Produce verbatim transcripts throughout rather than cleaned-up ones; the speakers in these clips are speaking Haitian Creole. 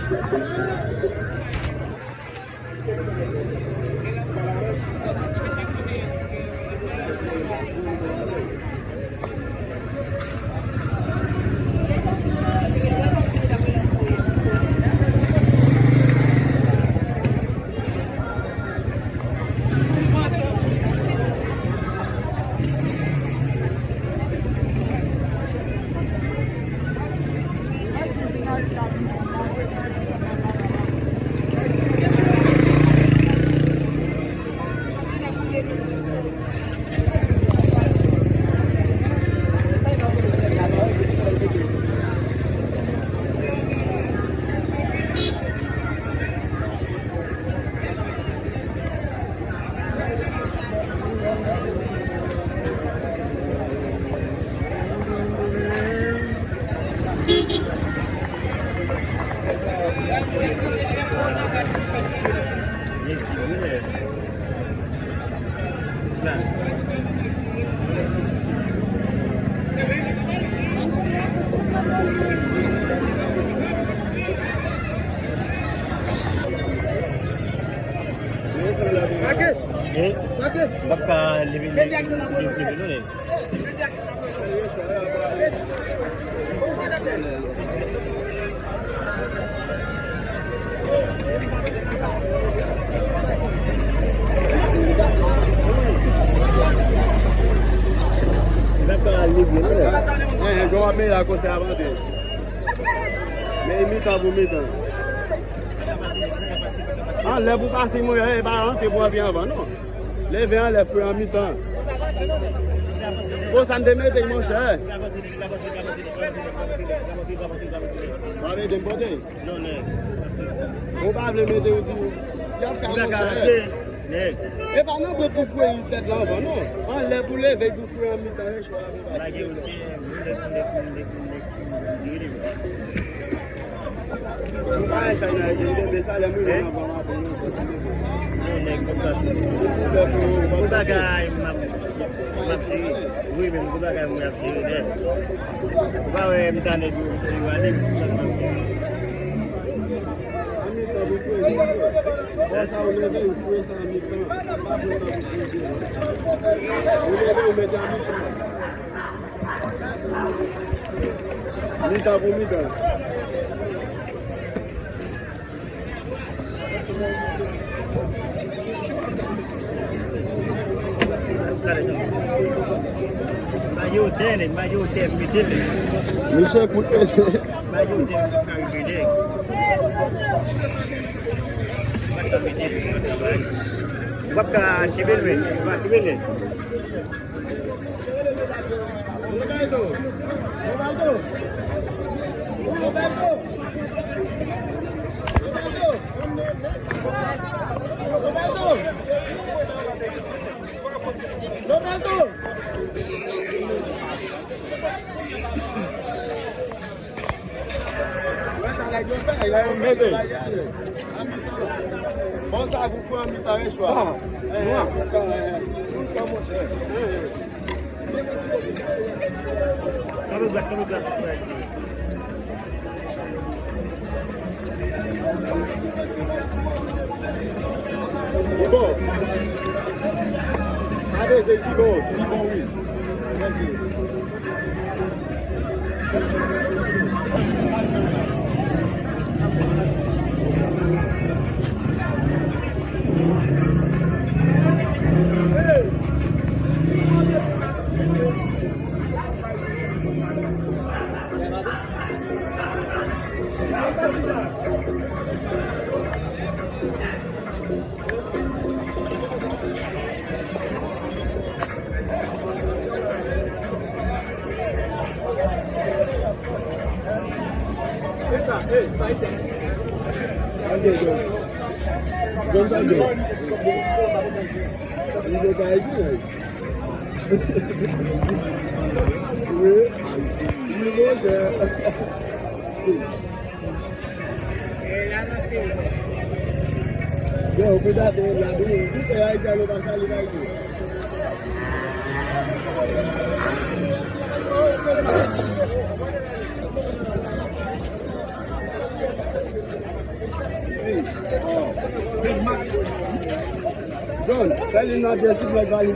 M p ap ka leve, leve, leve, leve, non, nèg. Anyen, jan w ap mele a konsa avante. Men mitan pou mitan. Anlè pou pase mwen, e pa rantre pou antre anvan, non. Leve anlè, fwe an mitan. Bon, sa m te mete, monchè. W ap ede m pote? Ou pa vle mete, ou di, y ap ka, monchè. E pa nan pran pou fwe tèt la anvan, non. Anlè pou leve, pou fwe an mitan. Gwo bagay, m ap, m ap jere. Wi, men gwo bagay, mwen ap jere nèt. Ou pa wè m ta nèt, yo, yo ale, m ap jere. An mitan pou fwe. Lè sa ou leve, ou fwe sa an mitan. Pa pran tan pou fwe. Ou leve, ou mete an mitan. Mitan pou mitan. Misye koute. W ap ka kenbe l, men. W ap kenbe l. Wè sa nèg yo fè, nèg yo mete. Bon, sa pou fè an mitan e chwa. Sa. Eh, nwa. Sou tan, eh, sou tan, monchè. Eh, eh. Kanpe dwat, kanpe dwat. Li bon. Gade, se isi bon. Li bon, wi. Mèsi. Yo, ou pe date la, tou se Ayisyen, yo pa sali Ayiti. John, fè li nan de sou mwen, ba li.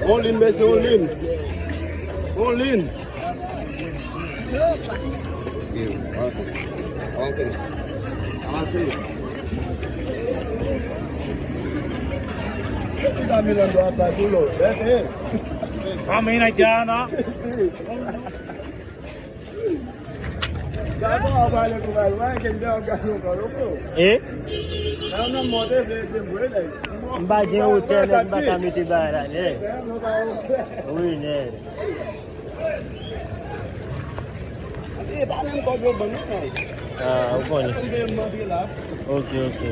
On lin, mesye, on lin. On lin. Avanse. Avanse. Avanse. Epi Camilo ap pase lò. Vète. Vamos ir allá, ¿no? Gade, on va aller pour aller, ouais, que me da gade, on va aller. Eh? Nan, nan, monte, vle, vle, vle, la. M pa gen wotè, nèg, m pa ka mete bagay la, nèg. Wi, nèg. Ah, ou konnen. Ok, ok.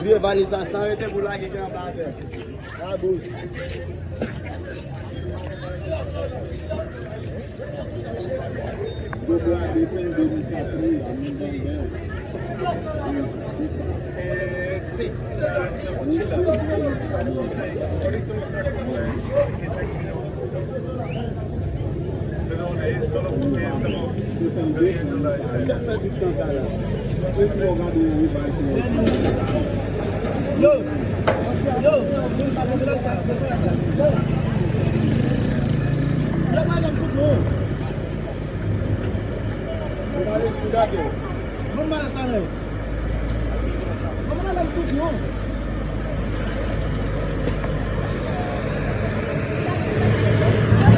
Vye valiz sa san rete pou lage gen anba atè. Abòne.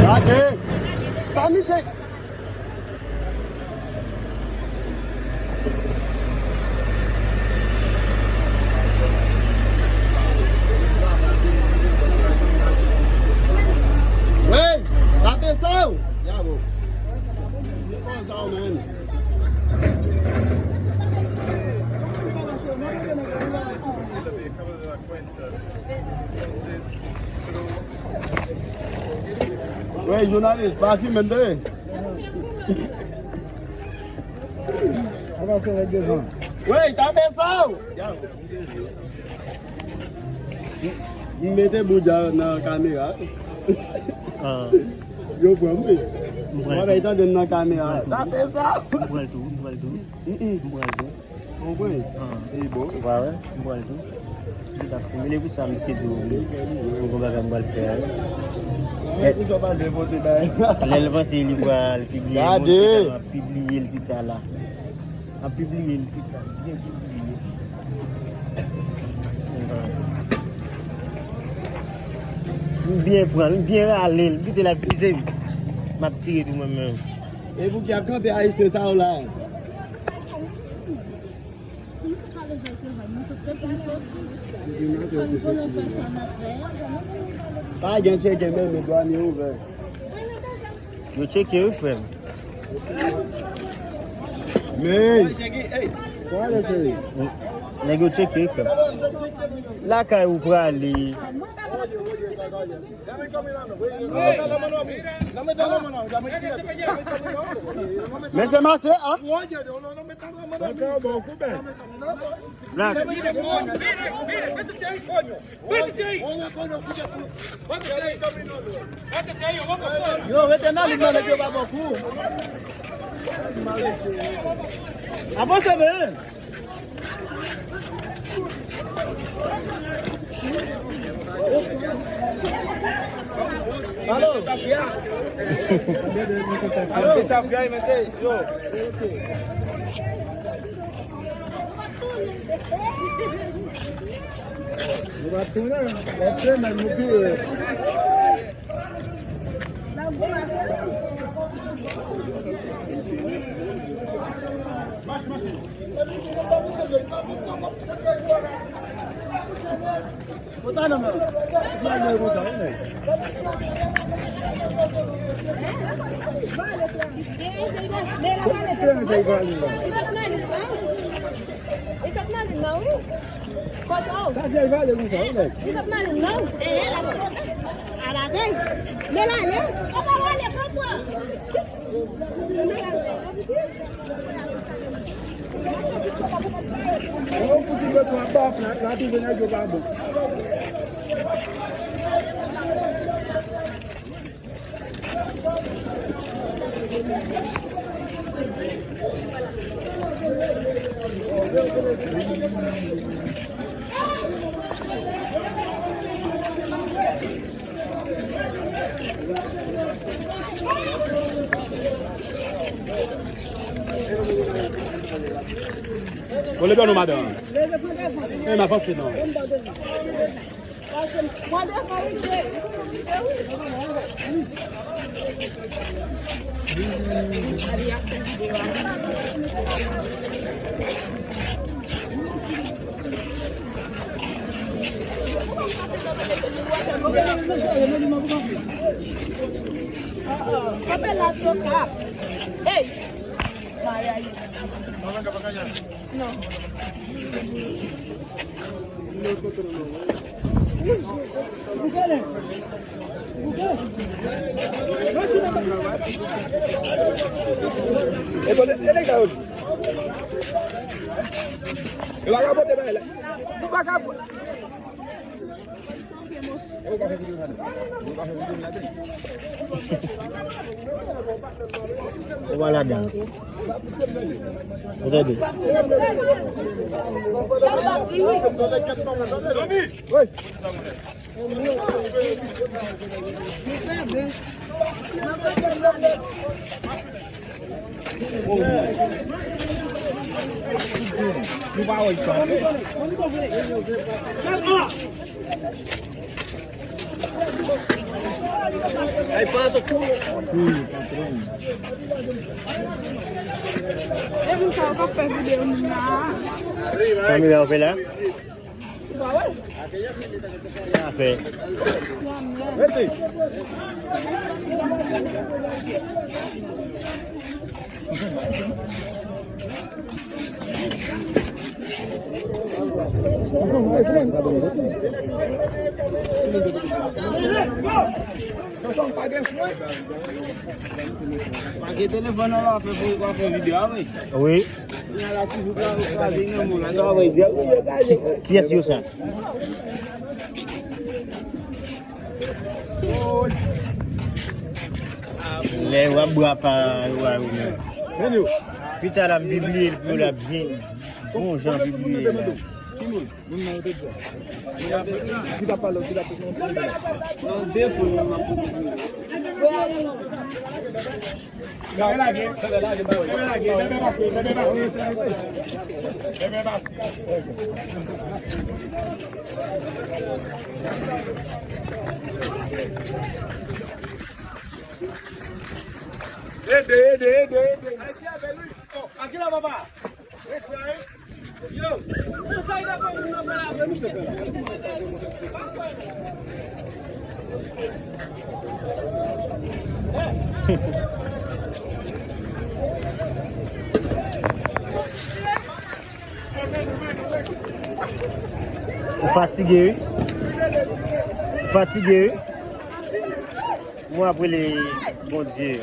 Gade! Sa misye. Wey, tape sa yo. Diabo. Wey, jounalis, pa fimen, tande. Wey, tape sa yo. M mete boudja nan kamera. Ah. Yo pran m wi. M pran. Mwen bay tande m nan kamera. Tape sa. M pran tou, m pran tou. Mm-mm. M pran tou. Ou konprann? Ah. E bon. Ou pa wè? M pran tou. M t ap filme, se pou sa m te di w, m gon bagay m pral fè a. Lè l panse li pral pibliye, gade! M ap pibliye l pita la. M ap pibliye l pita, byen pibliye. M byen pran l, m byen rale l, m kite l ap vize m. M ap tire tou mwen menm. E pou ki ap kanpe ayisyen sa yo la? Pa gen tcheke menm, men dwanye ouvè. Yo tcheke wi, frè m. Men. Nèg yo tcheke wi, frè m. Lakay ou prale. Men se mase a. Black. Yo, rete nan lim nan, nèg yo pa bon kou. Avanse, men. Alo. Alo. Yo. Nou va tounen, lòt semèn nou vire. Yon fouti beton anba, la, la, tou vin nèg yo pa bon. Bon, leve nou, madanm. E, m avanse non. Kanpe la, Soka. Ey! Mayayis. Non. E kote, e nèg sa yo di. E pa ka pote bagay la. Nou pa ka pote. Ou pa ladan. Ou tande? Nou pa wè sa. Ay, pa sa tou. Wi, patwon. E moun sa yo k ap fè videyo moun nan. Kamera ouvè la. Sa fè. Pa gen telefòn nan la fè pou w fè videyo a, wi. Wi. Kiyès yo sa? Lè w ap bwa pa yo a yo menm. Pita la m pibliye l pou yo la byen. Bon jan pibliye la. Ki pa pale, ki pa pale. Non, defo, non, m ap Bebe lage, bebe lage, bebe lage, bebe pase, bebe pase. Bebe pase. Ede, ede, ede, ede. Oh, aqui lá, papá. Ou fatige, wi. Ou fatige, wi. Mwen ap rele Bondye.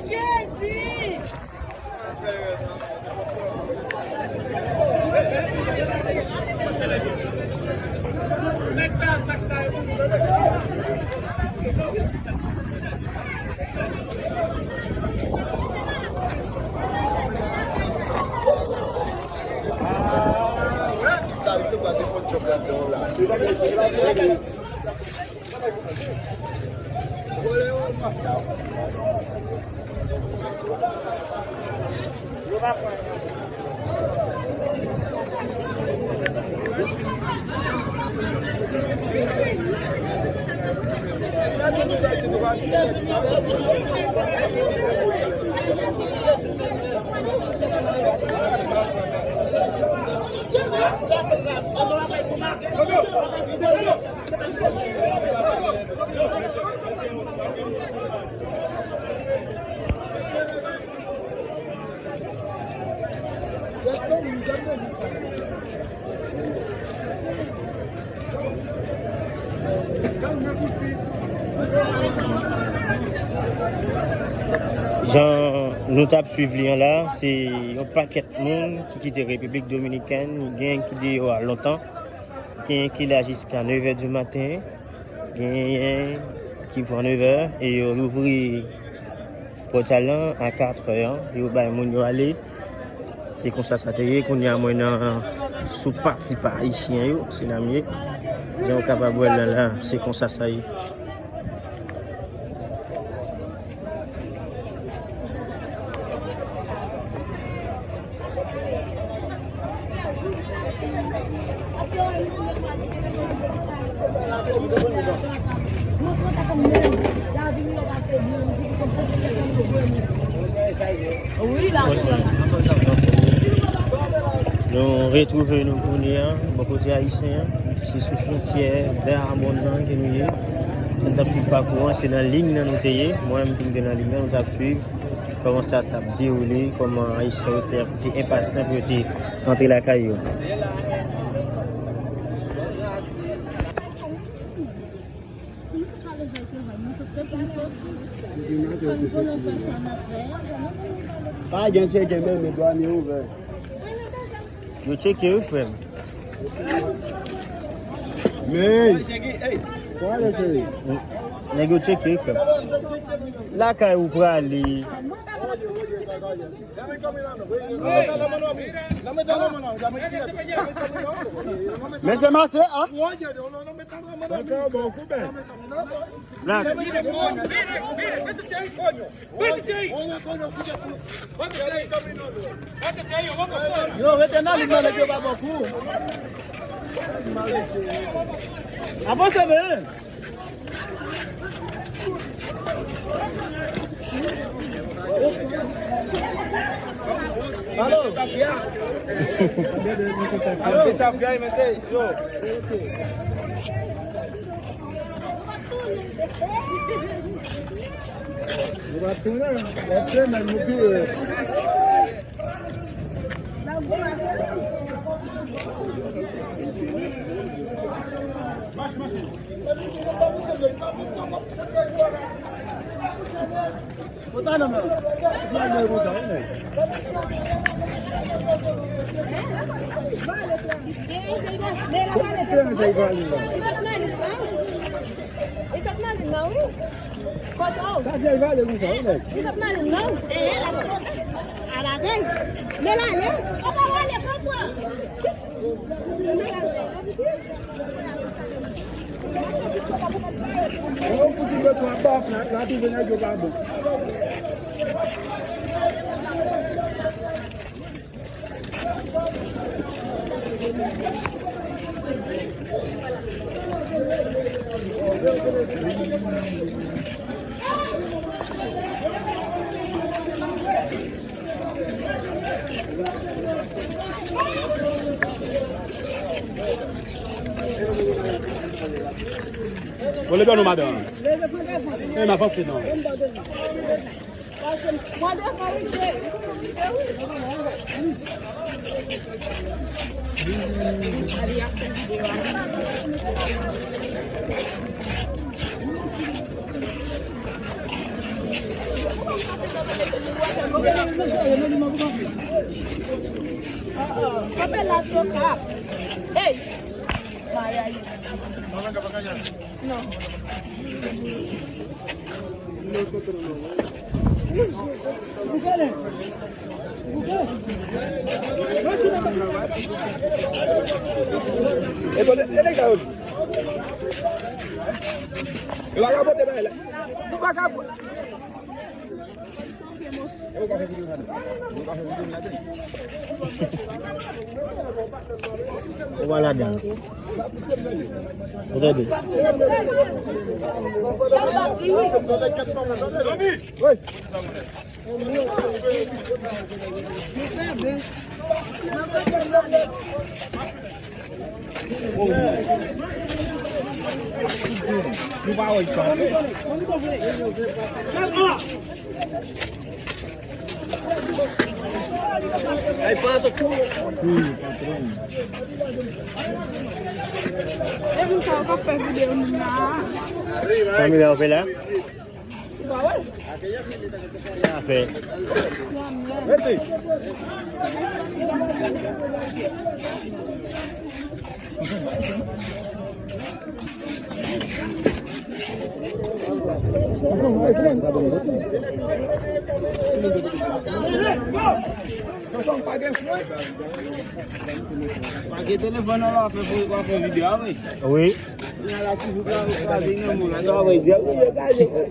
Jezi! Jan nou t ap swiv li an la, se yon pakèt moun ki kite Repiblik Dominikèn, gen ki deyò a lontan, gen ki la jiska nèf è di maten, genyen ki pran nèf è e yo louvri pòtay lan a kat è an, yo bay moun yo ale. Se konsa sa te ye, kounye a mwen nan sou pati pa ayisyen yo, se la m ye. Jan w kapab wè l lan la, se konsa sa ye. Nou retwouve nou kounye a, bò kote ayisyen an. Se sou fwontyè Dayamond nan ke nou ye. Nou t ap swiv pakou an, se nan liy nan nou te ye. Mwen menm tou m te nan liy nan, nou t ap swiv kòman sa t ap dewoule, kòman ayisyen yo te, te enpasyan pou yo te rantre lakay yo. Pa gen tcheke menm, men dwanye ouvè. Yo tcheke wi, frè m. Men. Nèg yo tcheke wi, frè m. Lakay ou prale. Men se mase a. Black. Yo, rete nan lig nan, nèg yo pa bon kou. Avanse, men. Alo. Alo. Nou va tounen. Lòt semèn, nou pire. Yo fouti met yon baf la, la tou vin nèg yo pa bon. Bon, leve nou, madanm. E, m avanse non. Kanpe la, Soka. Ey! Mayay. Non. E kote, e nèg sa yo di? Yo pa ka pote bagay la. Ou pa ladan. Ou tande? Ay, pa sa tou. E moun sa yo k ap fè videyo nou la. Fanmi la, ou fè la? Sa fè. Pa gen telefòn nan la, fè pou w fè videyo a, wi. Wi.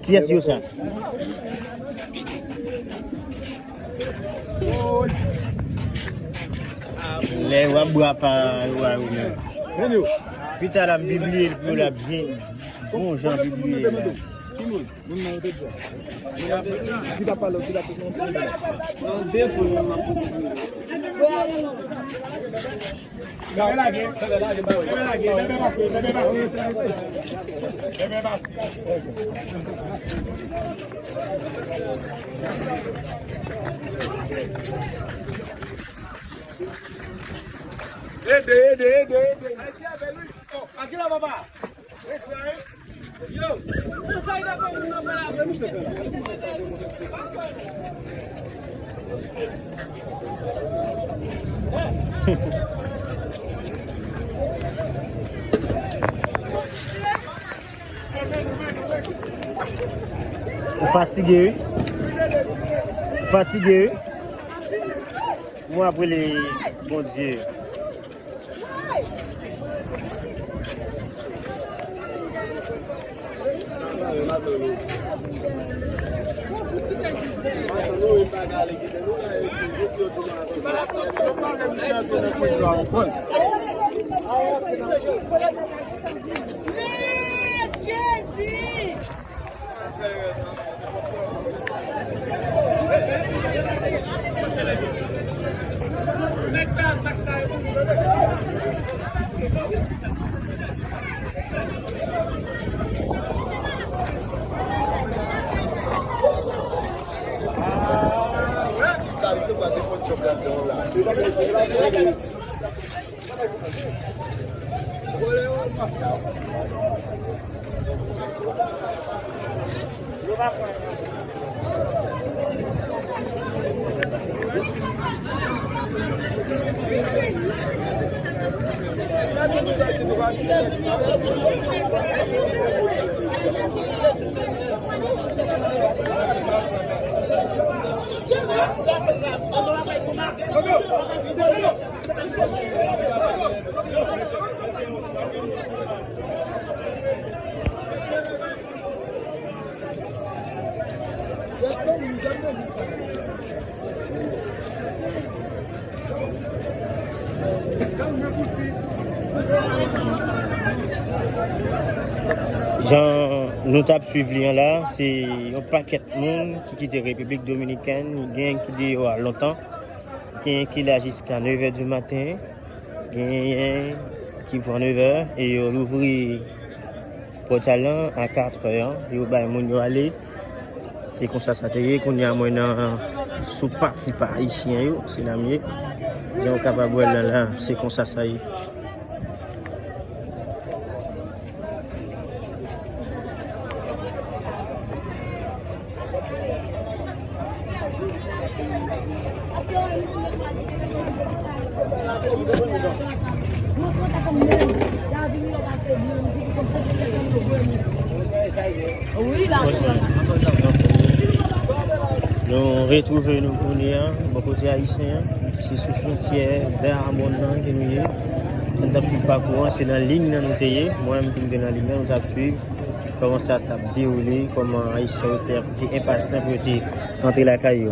Kiyès yo sa? Lè w ap bwè pa yo a yo menm. Pita la, m pibliye l pou yo la byen. Bon jan pibliye la. Moun nan yo te di. Ki ta pale, ki ta pale. Non, de fo, moun nan pou. Ede, ede, ede, ede. Akila, papa. Ou fatige, wi. Ou fatige, wi. Mwen ap rele Bondye. Jezi! Jan nou t ap swiv li an la, se yon pakèt moun ki kite Repiblik Dominikèn, gen ki deyò a lontan, gen ki la jiska nevè di maten, genyen ki pran nevè e yo louvri pòtay lan a katrè an, yo bay moun yo ale. Se konsa sa te ye. Kounye a mwen nan sou pati pa ayisyen yo, se la m ye. Jan w kapab wè l la, la, se konsa sa ye. Nou retwouve nou kounye a bò kote ayisyen an, se sou fwontyè Dayamond nan ke nou ye. N t ap swiv pakou an, se nan liy nan nou te ye. Mwen menm tou m te nan liy nan, nou t ap swiv. kòman sa t ap dewoule, kòman Ayisyen yo te, te enpasyan pou yo te antre lakay yo.